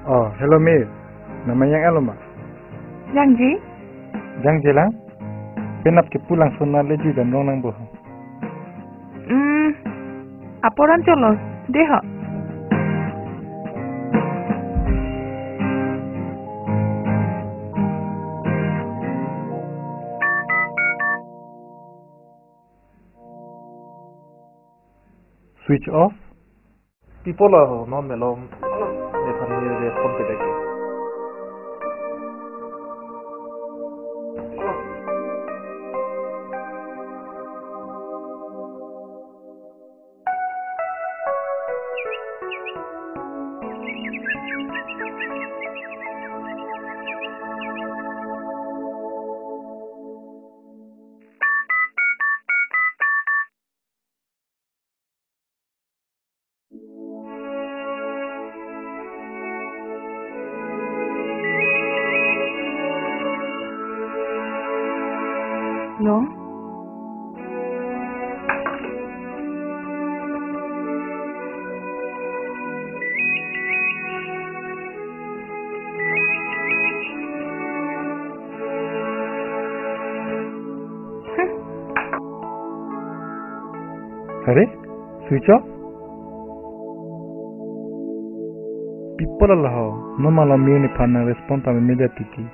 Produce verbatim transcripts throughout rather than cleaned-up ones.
Oh, hello Mir. Nang ma jang-et lo ma? Jangje? Jangje lang? Penap kepu langson na le ju dam rong nang bo. Hmm. Apor an cholo. Dei ho. Switch off. Pi apot lo ho, non malom. Nephan neli respond kedo ke. Long? Are, switch off? Pi apot lo ho, non malom Mir nephan nang respond ta meme det titi.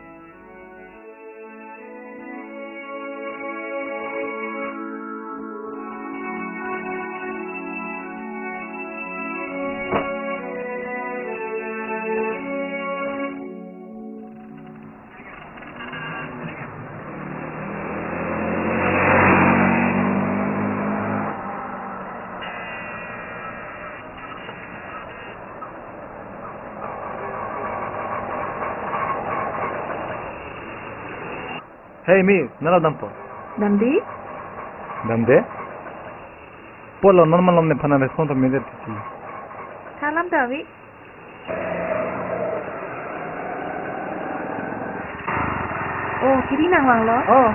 Hey Mir, nang la dampo? Damde? Damde? Pi apot lo non malom nephan nang respond ta meme det titi. Tha alam ta ave. Oh, kiri nang vanglo? Oh,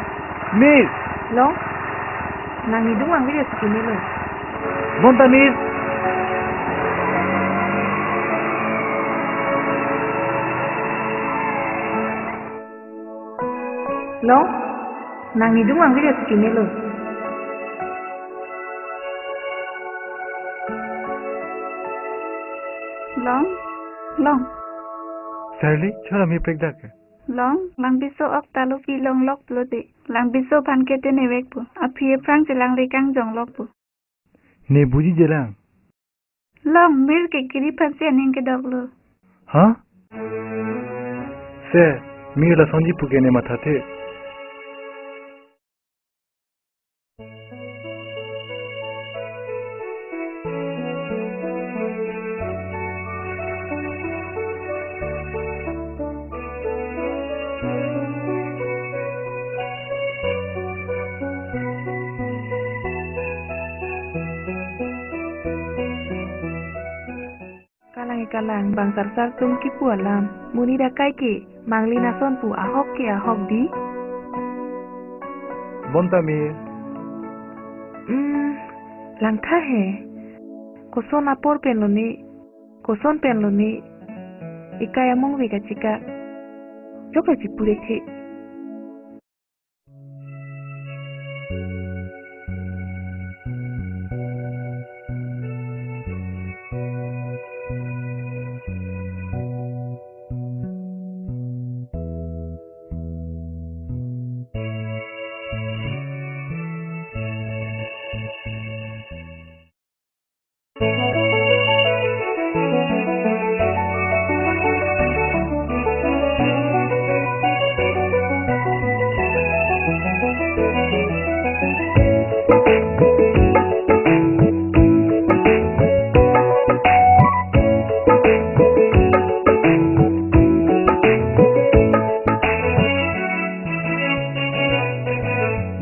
Mir. Long? Nang nidung vangve det si keme lo. Bonta Mir. Long? Nang nidung vangve det si keme lo. Long? Long? Charlie, chora Mir prek dak ke. Long, langpiso ok ta lo, pi longlok pulote. Langpiso aphan ke te ne vekpo. Aphi aphrang chelang le kangjong lokpo. Ne bujije lang. Long, Mir ke kiri aphansi aning kedok lo. Ha? Se, Mir lasonji pu ke ne mathathe. Kalang ikalang, bang sarsar atum kipu alam. Monit akai ke, manglin ason pu ahok ke ahok dei. Bonta Mir. Hmm, langtha he. Koson apor pen lo ne, koson pen lo ne. Ikai among ve kachika. Jok le chipu rekthe.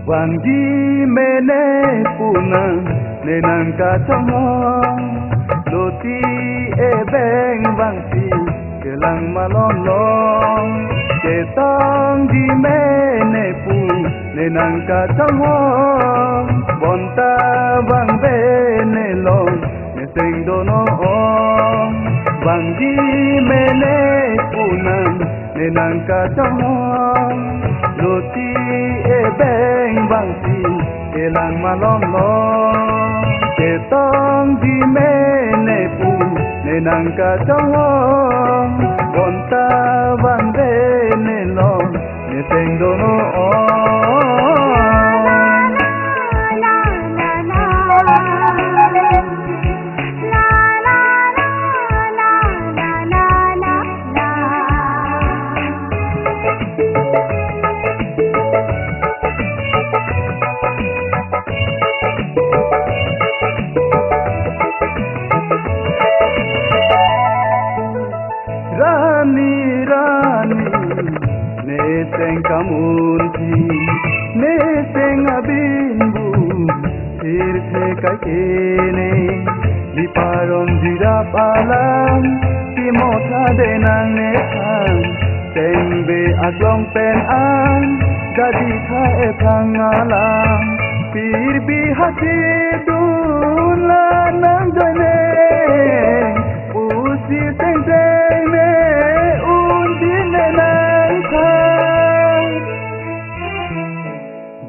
Vangji mene pu nang, ne nang kachongho, loti ebeng vangsi kelang malom long. Ketongji mene pu, ne nang kachongho, bonta vangve ne long, ne seng dono ong. Vangji mene Nang kachonghong, luti ebeng bangsi, kelang malom lo. Chetongji mene pu, nang kachonghong, bonta vangve ne lo, ne seng dono o. Rani, rani, ne seng kamunthi, ne seng abinbu, sirthe kaikene, di paron dirap alam, ti motha denang ne thang, tengbe aklong pen an, jadi tha ethang alam, pirbi hati dun la nang joine, pusi teng teng ne un din ne nang thang.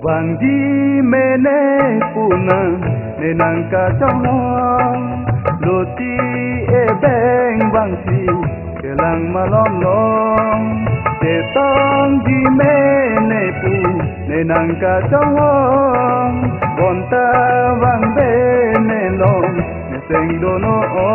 Vangji mene pu nang, ne nang kachonghong, luti ebeng bangsi, kelang malom lo. Chetongji mene pu, ne nang kachonghong, bonta vangve ne lo, ne seng dono o.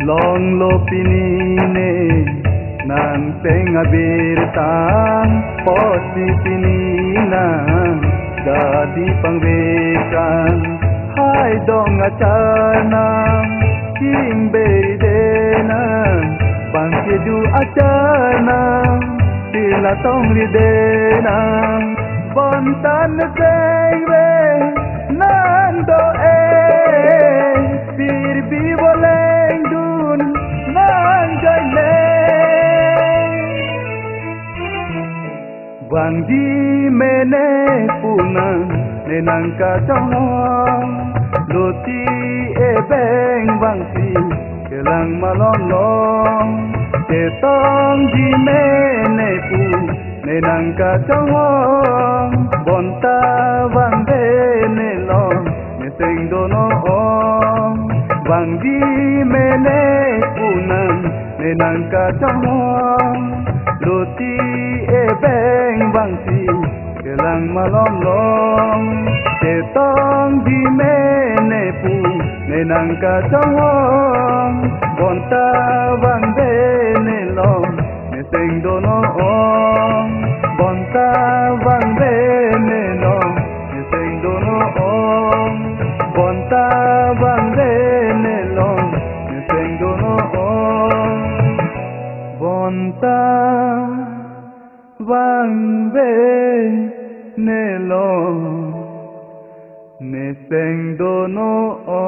Longlo pini ne nang seng abirta, pusi pini nang jadi pangvekang, hai dong acharnam, king beri denang, bang keju acharnam, sila tongri denang, bonta ne seng ve nang do e, pirbi voleng dun nang joine. Vangji mene pu nang, ne nang kachonghong, luti ebeng bangsi, kelang malom lo. Chetongji mene pu, ne nang kachonghong, bonta vangve ne lo, ne seng dono o. Vangji mene pu nang, ne nang kachonghong, luti ebeng bangsi, kelang malom lo. Chetongji mene pu, ne nang kachonghong, bonta vangve ne lo, ne seng dono o. Bonta vangve ne lo, ne seng dono o. Bonta vangve ne lo, ne seng dono o. Bonta vangve ne lo, ne seng dono o.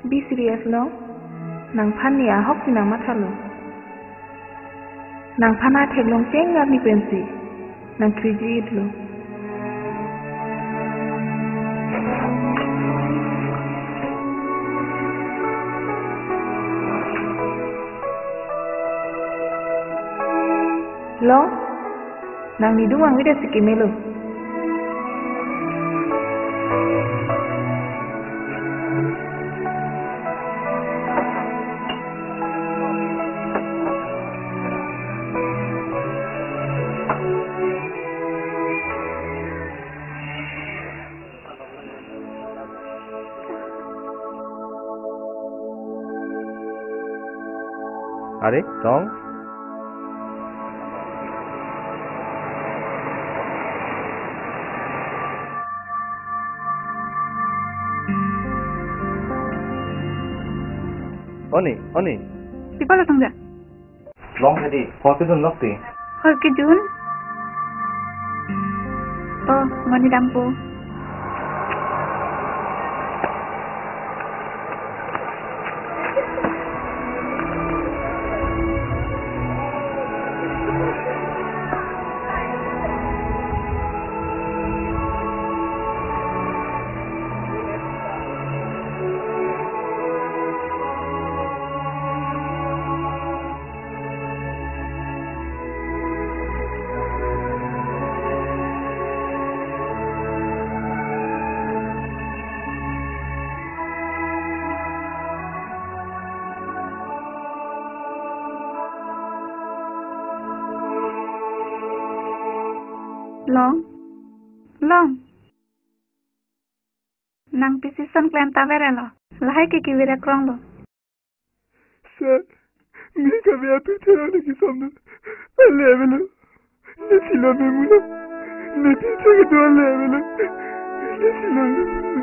Be serious lo. Nangphan ne ahok si nang mathalo. Nangphan atheklong cheng arni pensi nang kri-i-et lo. Lo, nang nidung vangvedet si keme lo. Are, Tong? Oni, Oni. Pipo lo tong ja? Long tadi, hor kejun lok ti. Hor kejun? Oh, monit dampo. Long. Long. Nang pisi son klem ta vere lo. Lahai ke kevir akrong lo. Sir, mi kami atu chero ni kisam na. Ale avelo. Ne silon me mulo. Ne ti chero do ale avelo. Ne silon me mulo.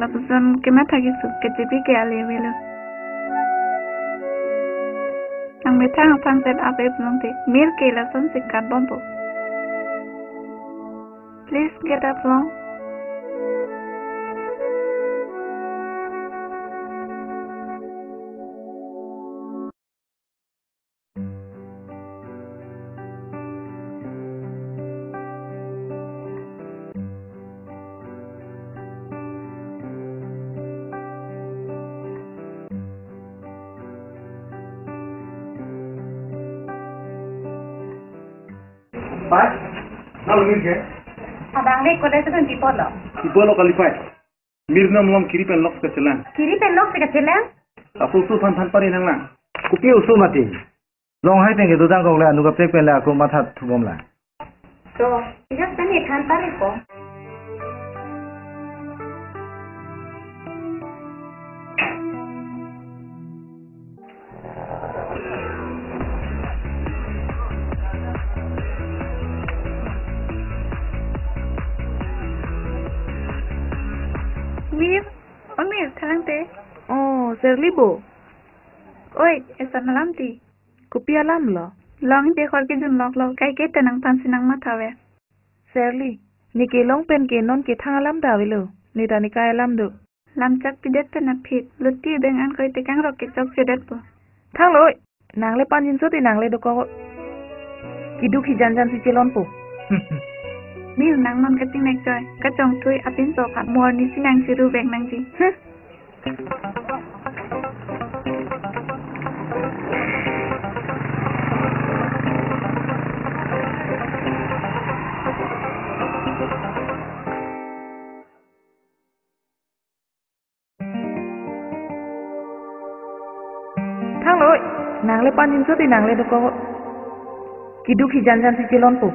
Lapuson kematha keso kechepi ke ale avelo. Nang methang aphan set up e pulote mir ke lason si kat bompo. Please get up, Long. Pai, nalo mir ke? Abang le kode sedang pipo lo. Pipo lo kali pai. Mir nam long kiri pen lok si kachelang. Kiri pen lok si kachelang? Aso su than than pari nang lang. Kopi oso mati. Long hai pen ke dodang kok le anu kaprek pen le ako matha thubom lang. To, ijak tani than pari ko. Mir, o Mir, thalang te. Oh, Serli bo. Oi, eson alam ti. Kopi alam lo? Long te hor kejun lok lo, kaike te nangphan si nangmatha ve. Serli, ne kelong pen ke non kethang alam ta avelo, ne ta ne kai alam do. Lamchak pidet pen aphi, luti beng an koi tekang rok kechok chedet po. Thang lo, nang le panjin so te nang le dokok. Keduk hijan jan si chelon po. Mir nang non kachingnek choi, kachongthui apinso aphan morni si nang chiru beng nangji. Hmm. Thang lo, nang le panjin so te nang le dokok. Keduk hijan jan si chelon po.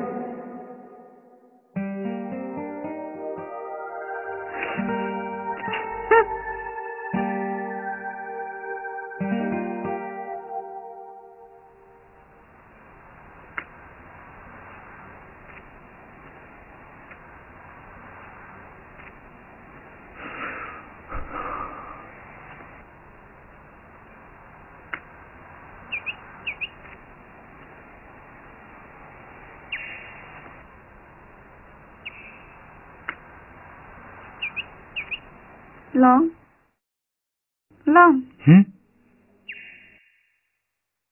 Long. Long. Hmm?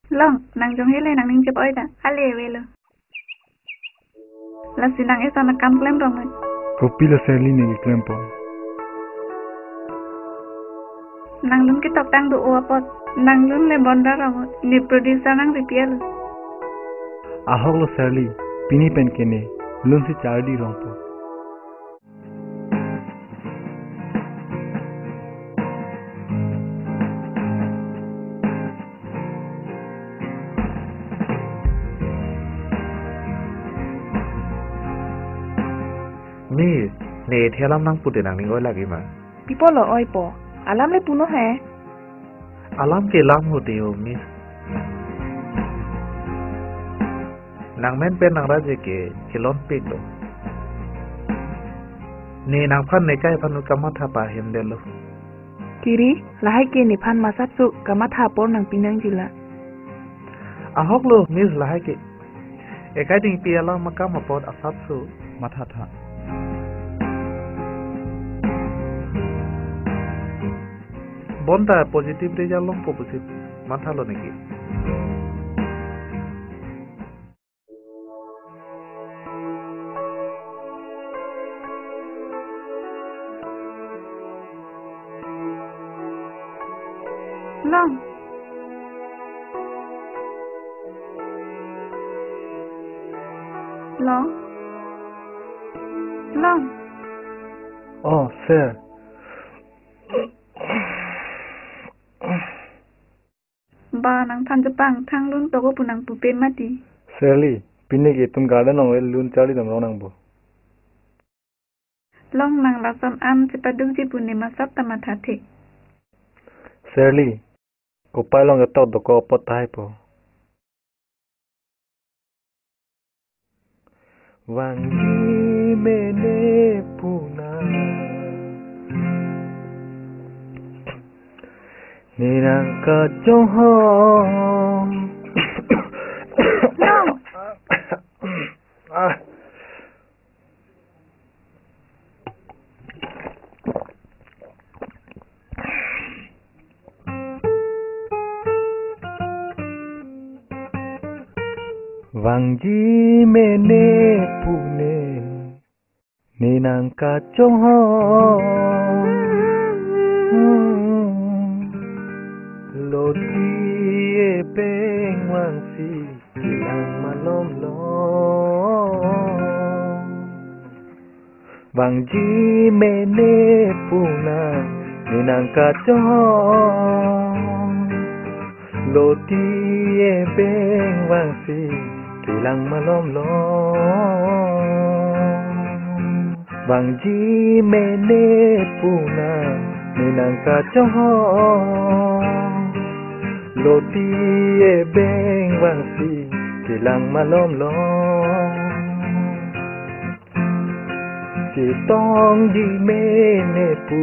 Long, nang jong hele nangning chep oi ta. Ale avelo. Lasi nang eson akam klem rong oi. Kopi lo Serli ne keklem po? Nang lun ketok tang do-o apot. Nang lun le bonda rong oi. Ne producer nang repeat lo. Ahok lo Serli, pini pen ke ne lun si chardi rong po. Miss, ne thelam nangpu te nangning oi lagi ma? Pipo lo oi po. Alam le punon he. Alam ke lam ho te o, Miss. Nang men pen nang raje ke chelon pik lo. Ne nangphan nekai aphan kamatha pahemdetlo. Kiri, lahai ke nephan masapso kamatha apor nangpi nangji la. Ahok lo, Miss, lahai ke. Ekai dingpi alam akam apot asapso mathatha. Bonta positive result longpo pusi mathalo neke. Long. Long. Long. Oh, sir. Ba nangphan chepangthang lun toko pu nangpupe mati. Sir li, pini ke itum garden along lun charli damrong nangpo. Long, nang lason an chepadukji pu ne masap ta mathathe. Sir li, kopai along ketok dokok apot tahai po. Vangji mene pu nang, ne nangkachonghong. Long. Ah. Vangji mene pu nang, ne nangkachonghong. Loti ebeng vangsi kelang malomlom. Vangji mene pu nang, ne nangkachonghong. Loti ebeng vangsi kelang malomlom. Vangji mene pu nang, ne nangkachonghong. Loti ebeng vangsi kelang malomlom. Chetongji mene pu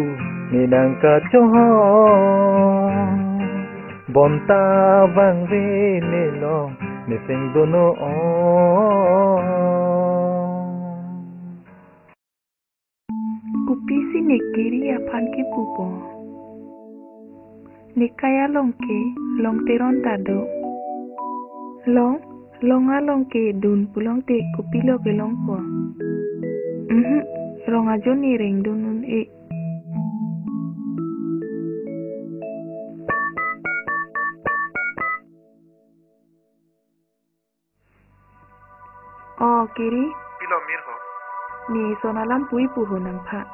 ne nangkachonghong. Bonta vangve ne long, ne seng dono-ong. Kopisi ne Kiri aphan kepupo? Nekai along ke Long Teron ta do. Long, Long along ke dun pulote kopilo kelongpo? Mhm, rong ajo ne rengdun un-e. O Kiri. Pilo mir ho? Ne son alam pu-i pu ho nangphan.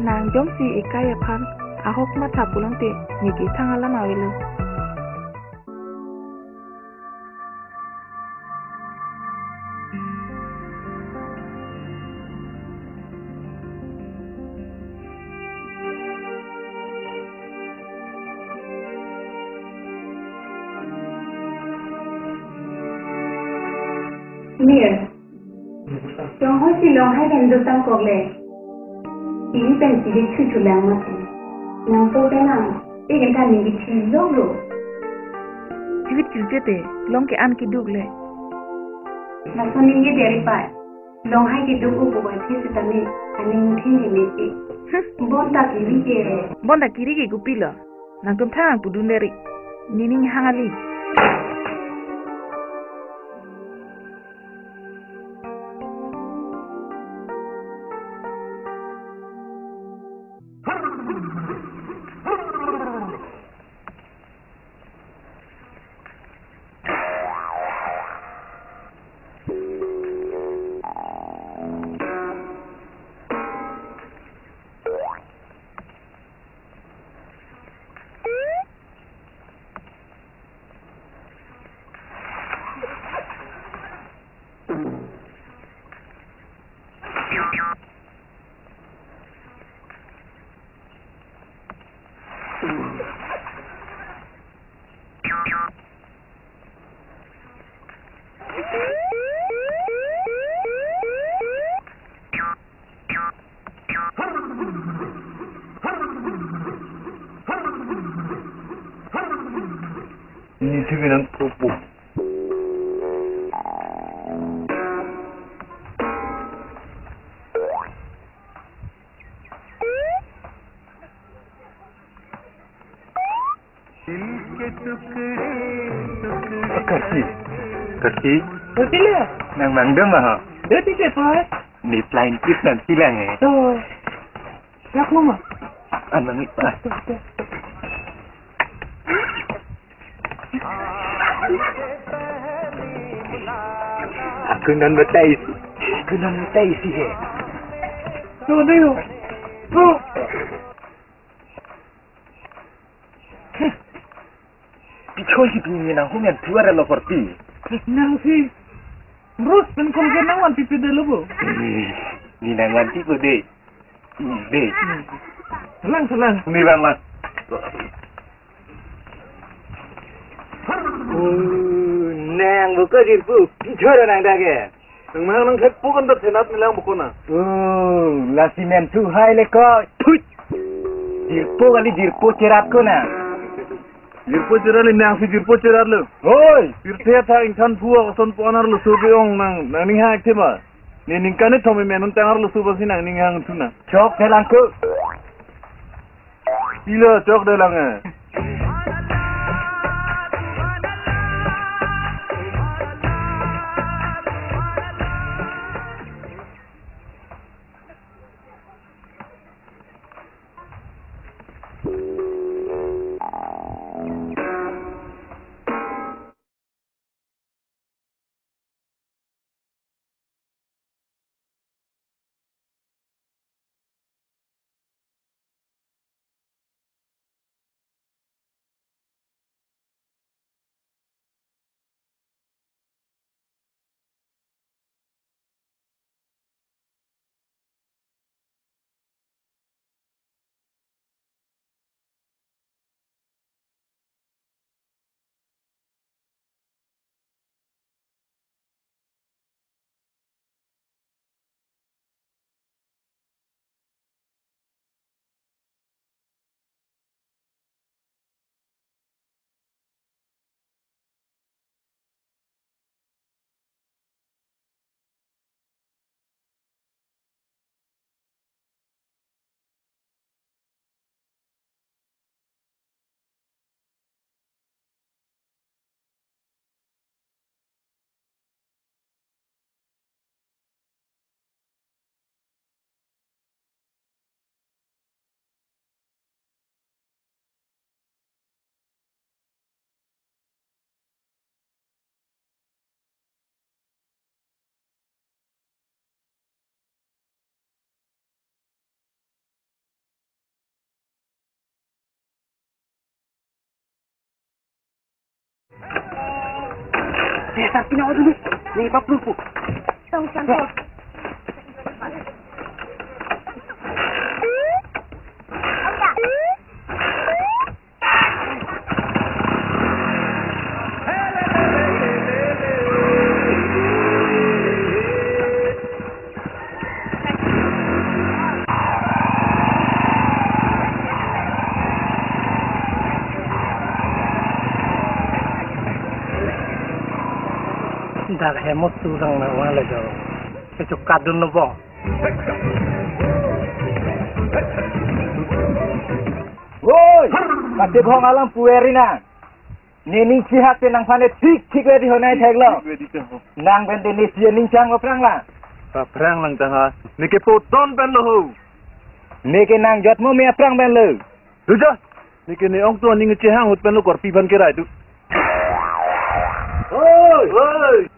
Nang jongsi ekai aphan ahok matha pulote neke thang alam avelo. Mir. Chonghoi si Long hai pen dotang kokle. Ili pen ili chu chu lang mati. Nangpo pen ang. Egen ta ningje chu lok lo. Sivit chu chu te. Long ke-an keduk le. Laso ningje deri pai. Long hai keduk u pukoi thi sitame, aning thin di meti. Hmm. Bonta Kiri ke. Bonta Kiri ke kopilo? Nangtum thang pudun deri. Nening hang ali. Nisi kenang pupu. Karsi. Karsi. Karsi le. Nang mangdam ma ho? Dati ke pa. Ni plain trip nang silang eh. To. Yak mo ma. Anang ipa. Aku nan batai. Aku nan batai si he. To deo. To. Pichoi si pini nang humen tuar lo korti. Nangsi. Rus pen Colgate nang vanpi pe de lo bo. Ni nang vanpi ko de. De. Selang, selang. Ni lang lang. Oh, nang buka jirpo. Pichoi nang dage. Nang mang nang thek pu kan ta thenat nilang buko na. Oh, lasi men thu hai le ko. Thui. Jirpo kali jirpo cherat ko na. Jirpo cherat le nangsi jirpo cherat lo. Hoi. Pirthe athak ingthan phu ason pu anerlo so ke-ong nang nang ning hak thema. Ne ningkan ni thom men un ta anerlo so basi nang ning hang thu na. Chok thelang ko. Pilo chok thelang eh. Eh, sarpi na dulu. Ni paplu pu. Tong sangkot. Dak hemot tu rang na wale jo. Kechuk kadun lo bo. Woi, kate bhong alam pueri na. Ne ning chihak te nangphan ne thik thik le di honai thek lo. Nang pen te ne si ning chang aphrang la. Aphrang lang ta ha. Ne ke poton pen lo ho. Ne ke nang jot mo me aphrang pen lo. Duja. Ne ke ne ong tu aning chehang ahut pen lo korpi aphan kerai tu. Oi, oi.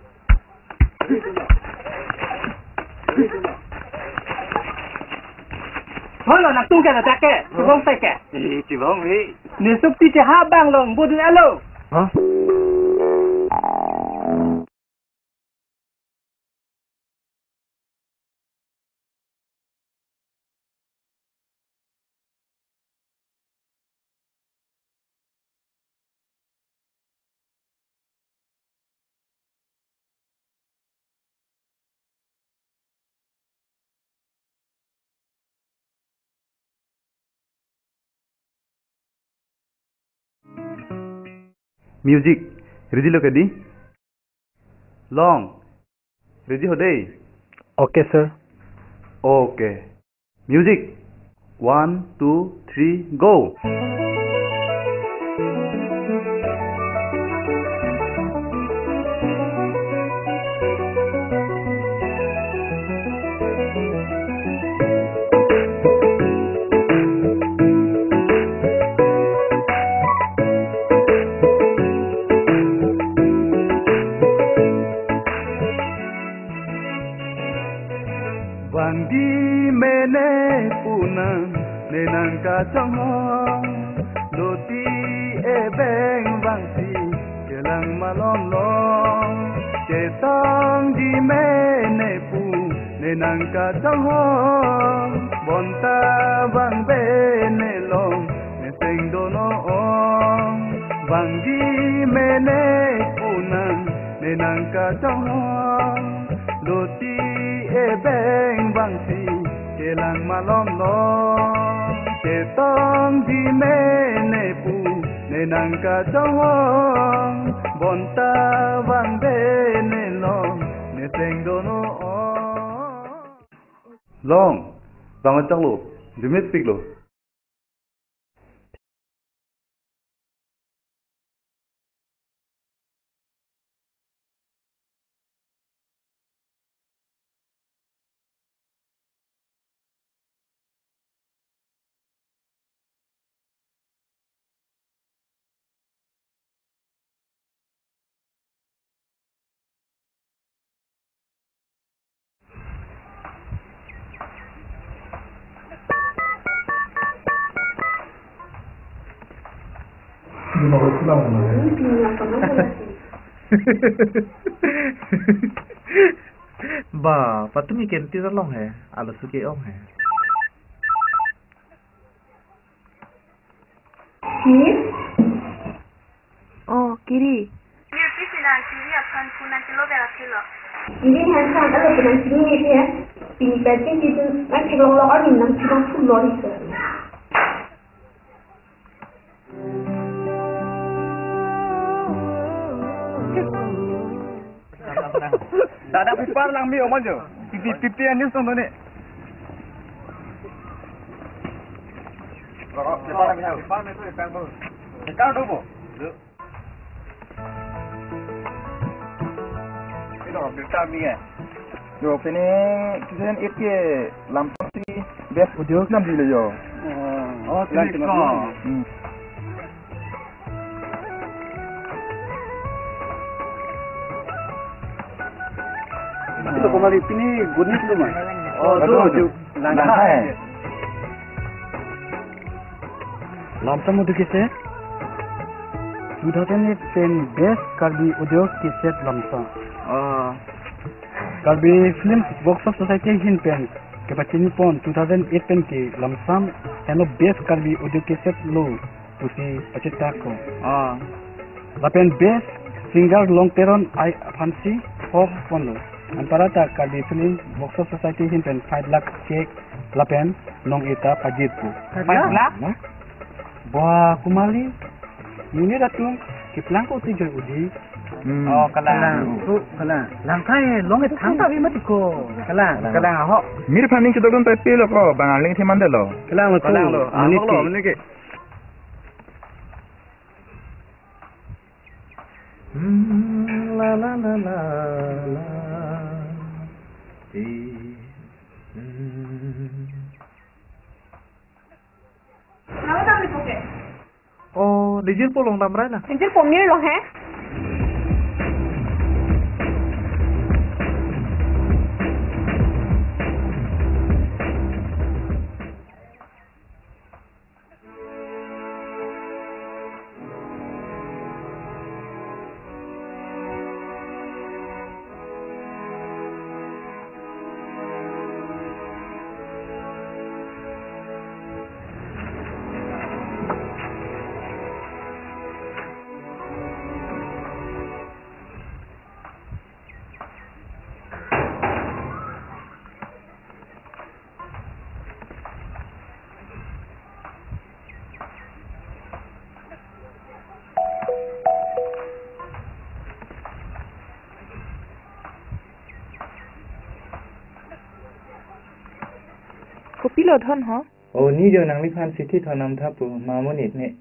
Holo, nangtum ke na ta ke, chibong ta ke. Eh, chibong ri. Ne sukti che ha bang long budun alo. Hah? Music, ready lo ke dei? Long, ready ho dei? Okay, sir. Okay. Music, one, two, three, go. Vangdi mene pu nang, ne nang kachonghong, loti ebeng vangsi kelang malom long. Chetongdi mene pu, ne nang kachonghong, bonta vangbe ne long, ne seng dono ong. Vangdi mene pu nang, ne nang kachonghong, loti ebeng vangsi kelang malom long. Chetongdi mene pu, ne nang kachonghong, bonta vangbe ne long, ne seng dono ong. Long, bang choklo, jumit piklo. Ba, patumi kenti long he, alo suke ong he. Miss? Oh, Kiri. Kiri aphan phone nangkelo ber athelo. Kiri hansa alo penang sini ni dia. Pini pacing itu nang theklong lo, aning nang theklong full lo ni sir. Dada paper lang mi oman jo. Fifty, fifty anis tong doni. Paper lang mi. Paper lang mi. Paper lang mi. Ito, paper lang mi eh. Jo, pini two thousand eight ke lamsam si best audio nam di le jo. Oh, lang sini ko. Hmm. Ito ko mari pini good news lo ma. Oh, aduh, do, aduh. Lang hai. Lamsam audio cassette. Two thousand eight pen best Karbi audio cassette lamsam. Oh. Karbi Film Workshop Society ahin pen kepachini pon two thousand eight pen ke lamsam heno best Karbi audio cassette lo pusi pachethak ko. Ah. Lapen best singer Long Teron ai aphansi ho ponlo. Anparta Karbi Film Workshop Society ahin pen five lakh cake lapen nong-e ta pajir po. Five lakh? Na? Ba kumali. Unit atum keplang ko ti joi udi. Hmm. Oh, kalang. Kalang. Oh, kalang. Langkai long-e thang ta bi mati ko. Kalang. Kalang aho. Mir phaning kedok dun tai pelo ko, bang aling thi mandelo. Kalang lo. Kalang lo. Mani ahok lo, ti. Mani ke. Hmm, la, la, la, la, la. Ti. Hmm. Nalo dam ni poke. Oh, dijir po long damrai na. Dijir po mir lo he. Pilo thon ho? O, ne jo nangliphan chithi thon nam tha pu, ma monit ne.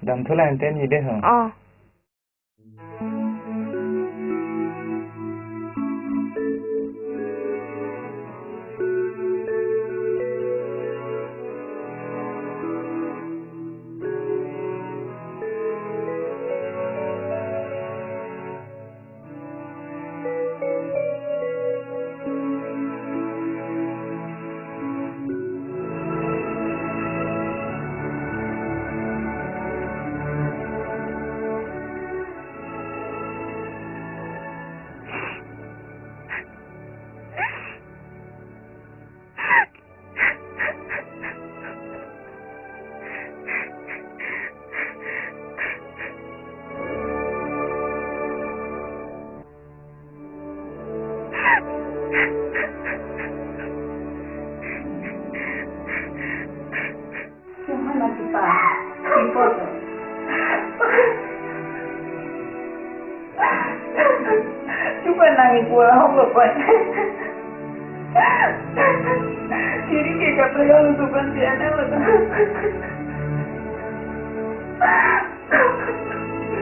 Damthulang te ne de ho. Oh. Cuma lagi, Pak. Report. Cuma nangis pulang, Bapak. Kiri ke kata yang lupa dia ada, Bapak.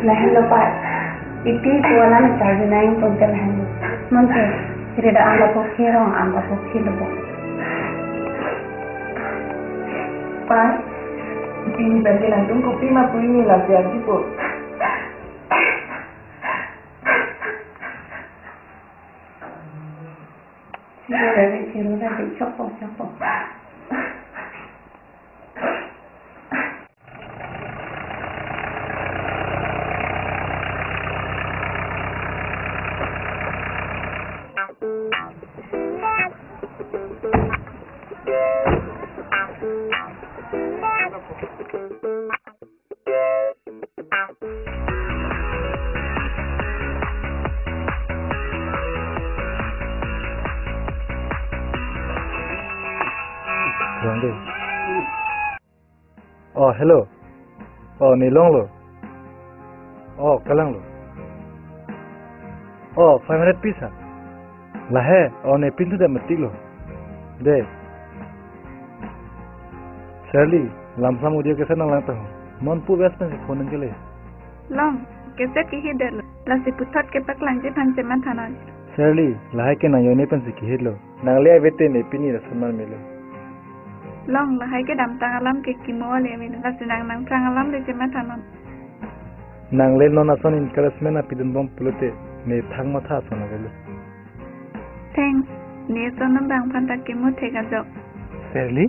Lahenlo, Pak. Ipi pu alam charge nang pon ke lahenlo. Monte, kiri da anda pokhe rong anda pokhe lo, Pak. Pak, ipi ni bagi nangtum kopi ma pu ini lagi agi po. Siro dari, siro dari, chopo, chopo. Rong dei. Oh, hello. Oh, ne longlo. Oh, kalanglo. Oh, five hundred piece ha. Lahei, oh, ne pin thu de matik lo. Dei. Shirley, lamsam audio cassette nanglang ta ho. Non pu bes pen si phone nangkele. Long, cassette kehidetlo. Lasi puthot kepaklang ji aphan chemathanon. Shirley, lahei ke nang yo ne pen si kehidlo. Nangle avete ne pini lason man melo. Long, lahei ke damtang alam ke kimo ale melo. Lasi nang nangphrang alam le chemathanon. Nangle non ason encouragement apidun bom pulote ne thang matha ason avelo. Thanks. Ne ason nang bang aphan ta kimo thek ajok. Shirley?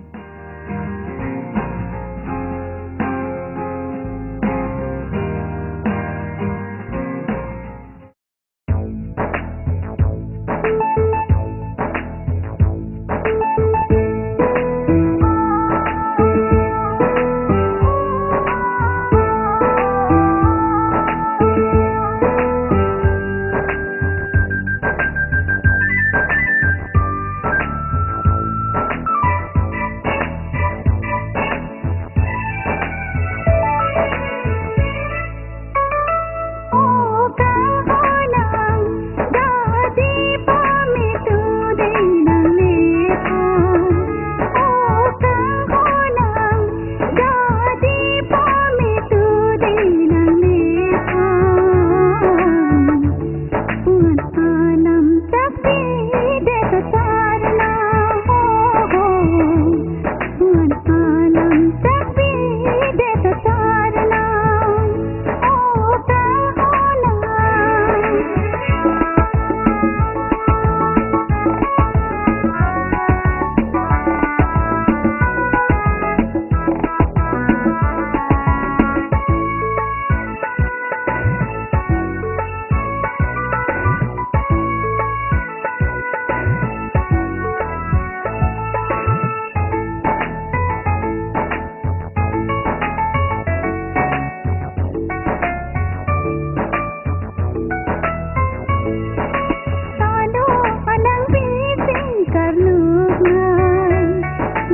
Sado anang bising karnuk nai,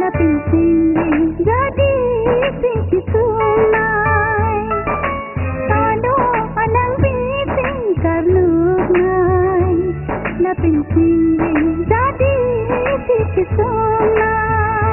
lapen singri jadi sing kisung nai. Sado anang bising karnuk nai, lapen singri jadi sing kisung nai.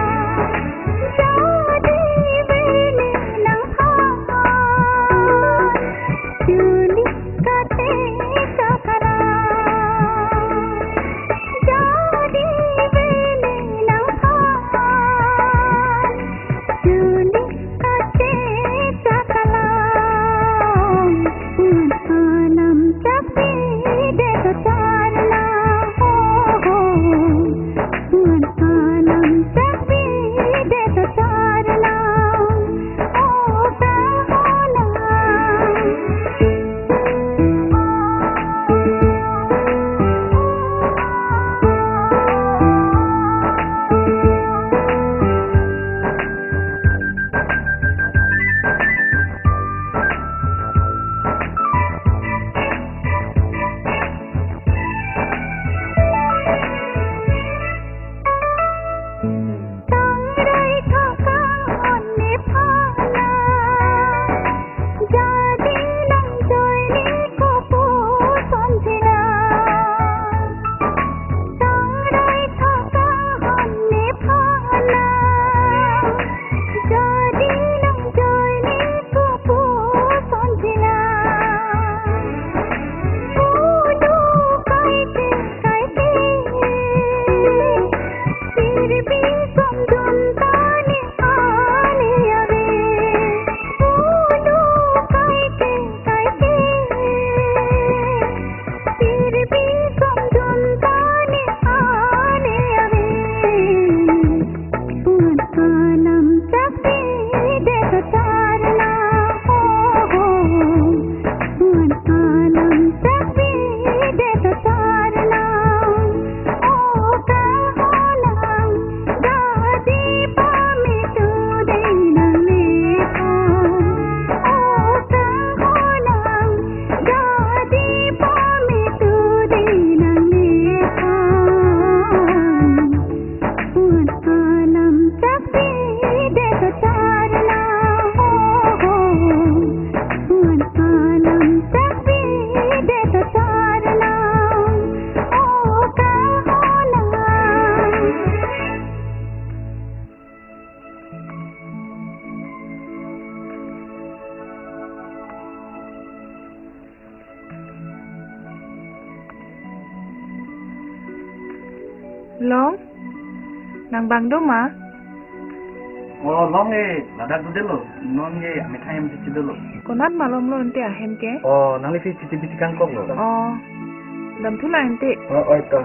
Long, nang bang do ma? O, long e, ladak dodelo. Non e, amethang hem chichidelo. Konat malomlo ante ahem ke? O, nanglisi chichi bisi kangkoklo. O, damthu la ante. O, oi to.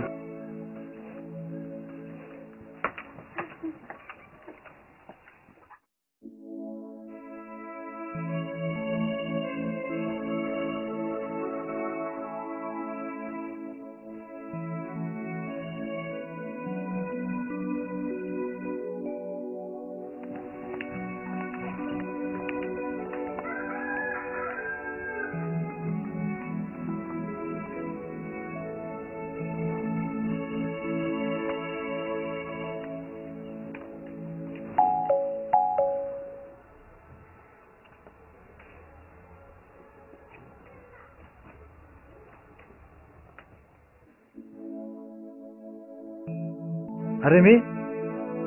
Are Mi,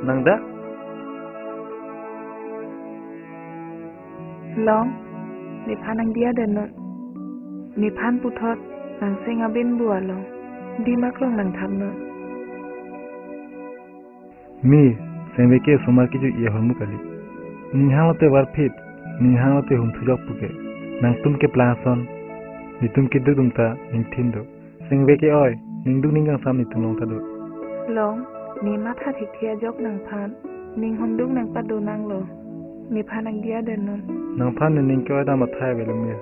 nang dak? Long, nephan nangdiya den non. Nephan puthot nangseng aben bu along. Dimak long nangthap non. Mi, sengvek ke osomar kejui ahormu kali. Ning hang lote varphit, ning hang lote hum thujok puke. Nangtum keplang ason, netum keduk atum ta ningthin do. Sengvek ke oi, ning duk ning kangsam netum along ta do. Long, ne matha thekthe ajok nangphan, ning honduk nangpado nanglo. Nephan nangdiya den non. Nangphan ne ning ke-oi ta matha avelo Mi.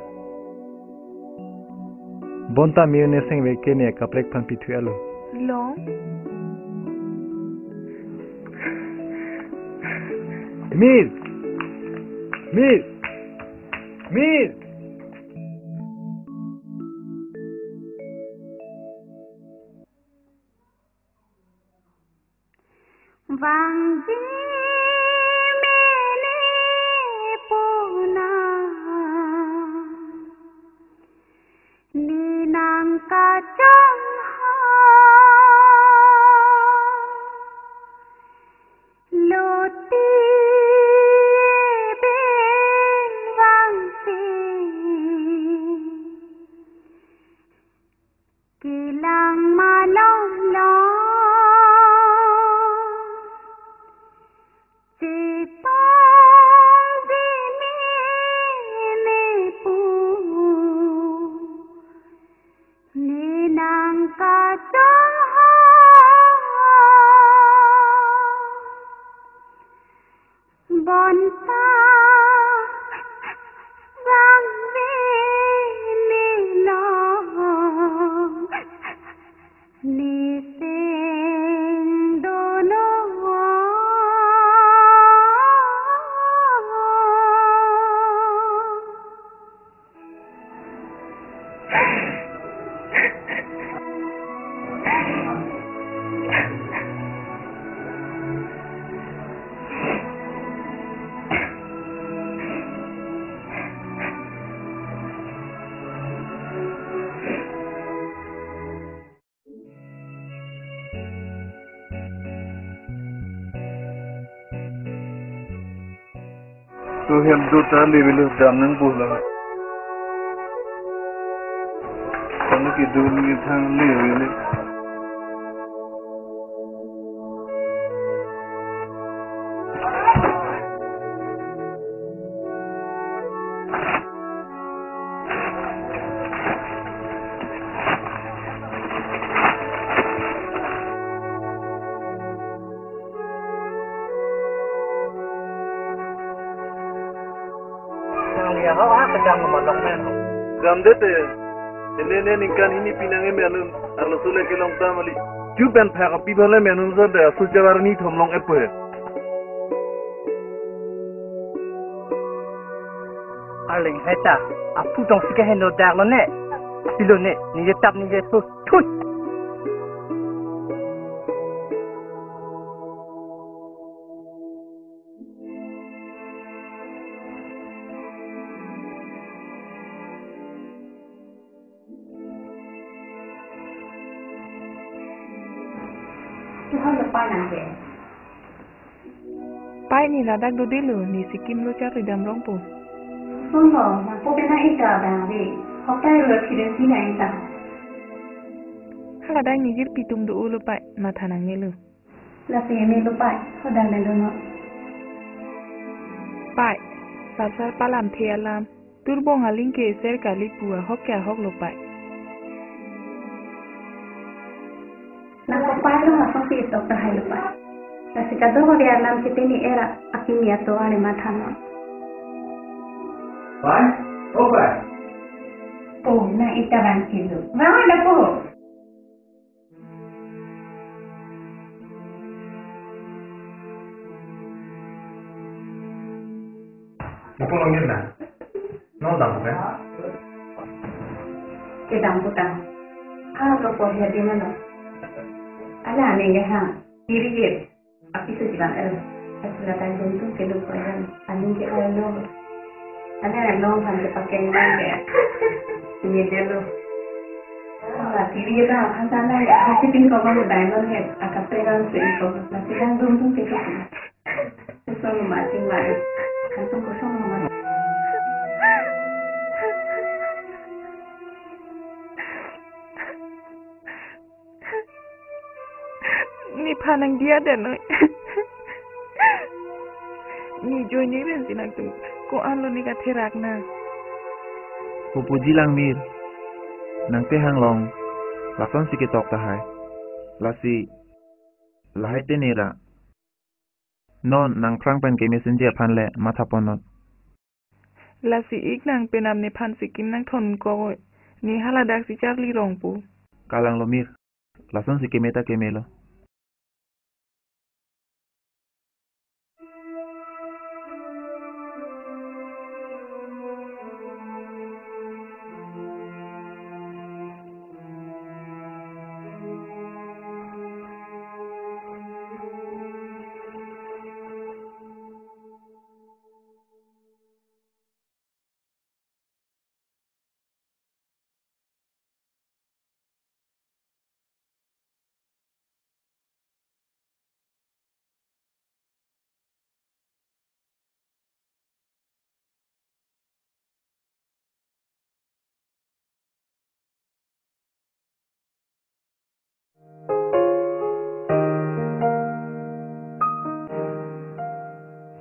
Bonta Mi, ne sengvek ke ne kaprek aphan pithu alo. Long. Mir! Mir! Mir! Vangji mene puna ne nangkachongho loti ben vangsi. Kelang malomlo chetong jimi ne pu ne nangkachongho. Bonta vangve ne long ne seng dono. To hem do ta le velo, dam nangpo lo. Tanglo kedo ni thang le velo. Nangli ahok ha kedam malok men. Dam det te. Neli ne ningkan hini pinang eme anun. Arloso le kelong ta mali. Chu pen phak api bhale menun sa de asu javar ni thom long epo he. Arleng hai ta, aphu tongsi keheno dak lo ne. Aphi lo ne, ningje tap ningje thu, thut. Kehang lo pa nang ke? Pai, ne ladak dodelo, ne Sikkim lo charlidam rongpo. Sunglo, nangpo pen ahita bang ave. Hotai lo accident si nang ta. Haladak ne jirpi atum do-o lo pai, matha nangnelo. Lasi eme lo pai, hodang ne dono. Pai, sar sar palamthe alam. Turbong aling ke ser kali pu ahok ke ahok lo pai. Nangkopai lo lason si tok tahai lo pai. Lasi kadokave alam ke tini era akimi atovar ne matha non. Pai, o pai. O, nang ita bang kilo. Bang ada po. Lapor longin na. No dam kan? Kedam putang. Ha, lapor ya di mana? Ala ning ke ha. Diri ye. Api sejibang el. Asila tan tuntung ke lupa yang. Aning ke el lo. Ana long han ke pakai nang ke. Ini dia lo. Ala diri ye dah, han sana ya. Hasi pin ko bang diamond head. Akapegang se ko. Nasi yang tuntung ke tu. Kosong mati mati. Kan tu kosong mati. Nephan nangdiya det noi. Ne join ne ren si nangtum. Ko-an lo ne katherak na. Pupuji lang mir. Nang te hanglong. Lason si ketok tahai. Lasi. Lahai te nera. Non nangphrang pen ke messenger aphan le matha pon non. Lasi ik nang penap nephan Sikkim nangthon kok oi. Ne haladak si charli rong pu. Kalang lo mir. Lason si keme ta keme lo.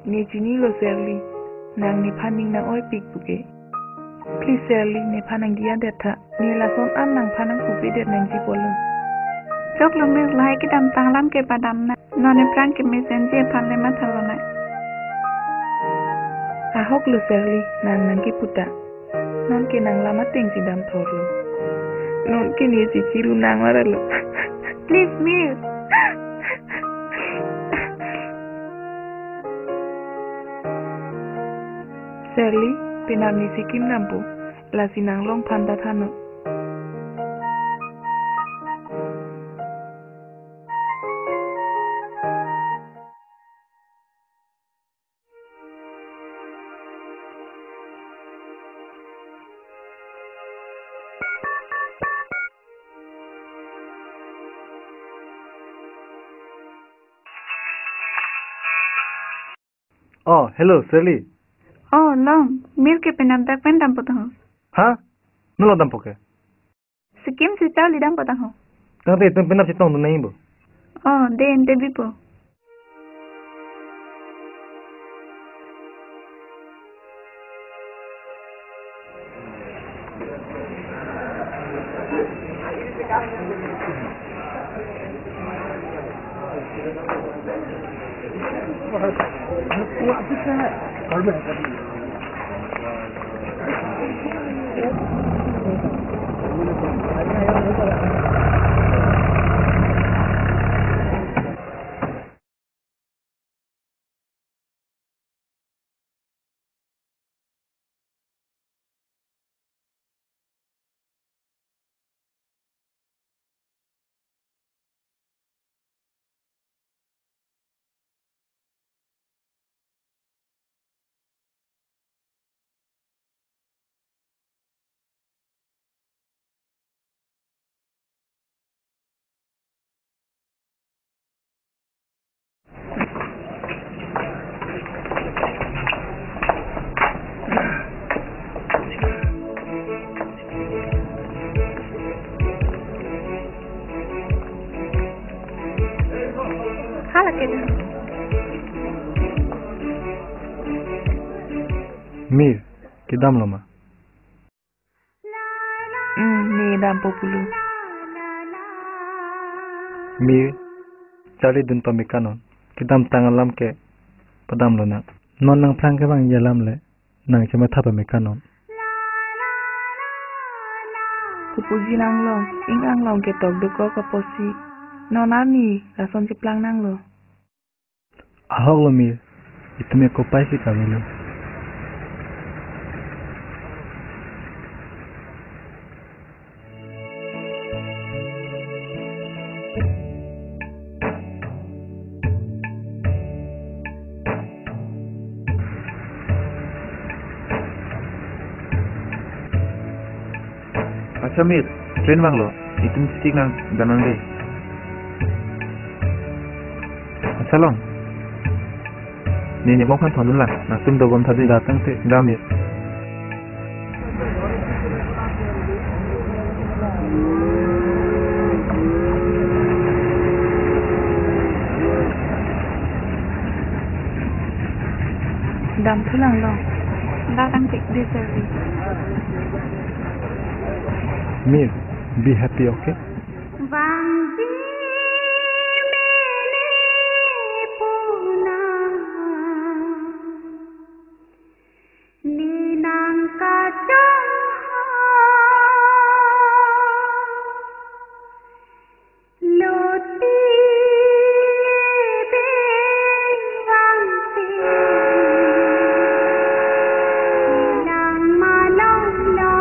Ne chinilo Serli, nang nephan ning nang-oipik puke. Please Serli, nephan nangdiya det tha. Ne lason an nangphan nangpupe det nangji pulo. Choklo mir, lahai kedamtang alam ke padam na. Non nephrang ke messenger aphan le matha lonang. Ahok lo Serli, nang nangkepu ta. Non ke nang lam ateng si damthor lo. Non ke ne si chiru nang mara lo. Please mir. Serli, penap ne Sikkim dampo. Lasi nang longphan ta tha non. Oh, hello, Serli. Oh, long, mir ke penap dak pen dampo tang ho. Ha? Non lo dampo ke? Sikkim si charli dampo tang ho. Tangte itum penap chetongdun nangji bo. Oh, de ente bipo. Mir, kedamlo ma? Hmm, ne dampo pulo. Mir, charlidun pame kanon. Kedamtang alam ke padamlonang. Non nangphrang kevangji alam le nang chematha pame kanon. Kepuji nanglo, ing anglong ketok dokok apotsi non arni lason cheplang nanglo. Ahoklo Mir, itum eko paisi kavelo. Accha Mir, train vanglo, itum chiti nang damnang dei. Accha long. Ne ne bong phan thondun lang, nangtum dobom tha dei. Da tangte, da Mir. Damthu lang long. Da tangte, de service. Mir, be happy, okay? Vangji mene puna ne nangkachongho. Loti beng vangte lang malom lo.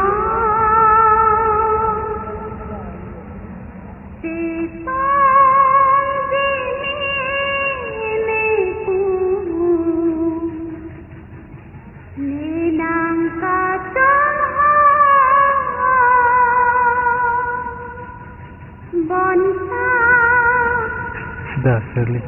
Sipong jini meku ne nangkachongho. Bonsa. Da, Shirley.